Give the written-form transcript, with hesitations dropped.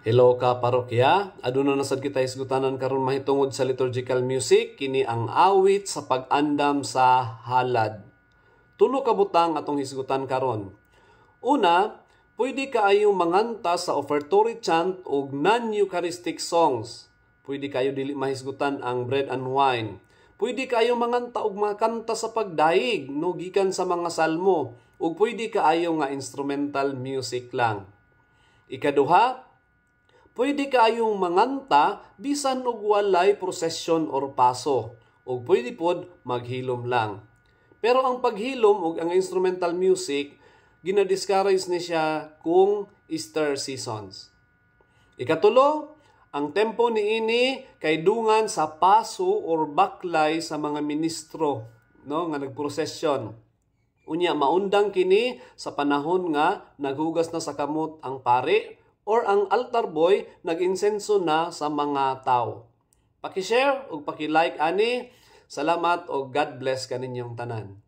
Hello ka parokya, aduna na sad kita hisgutanan karon mahitungod sa liturgical music, kini ang awit sa pag-andam sa halad. Tulo ka butang atong hisgutan karon. Una, pwede kaayo manganta sa offertory chant ug non-Eucharistic songs. Pwede kaayo dili mahisgutan ang bread and wine. Pwede kaayo manganta og mga kanta sa pagdayeg no, gikan sa mga salmo, ug pwede kaayo nga instrumental music lang. Ikaduha, pwede kaayong manganta bisan og walay procession or paso, ug pwede pod maghilom lang. Pero ang paghilom ug ang instrumental music, gina-discourage ni siya kung Easter seasons. Ikatulo, ang tempo niini kay dungan sa paso or baklay sa mga ministro, no, nga nagprosesyon. Unya maundang kini sa panahon nga naghugas na sa kamot ang pari or ang altar boy nag-insenso na sa mga tao. Paki-share ug paki-like ani. Salamat og God bless kaninyong tanan.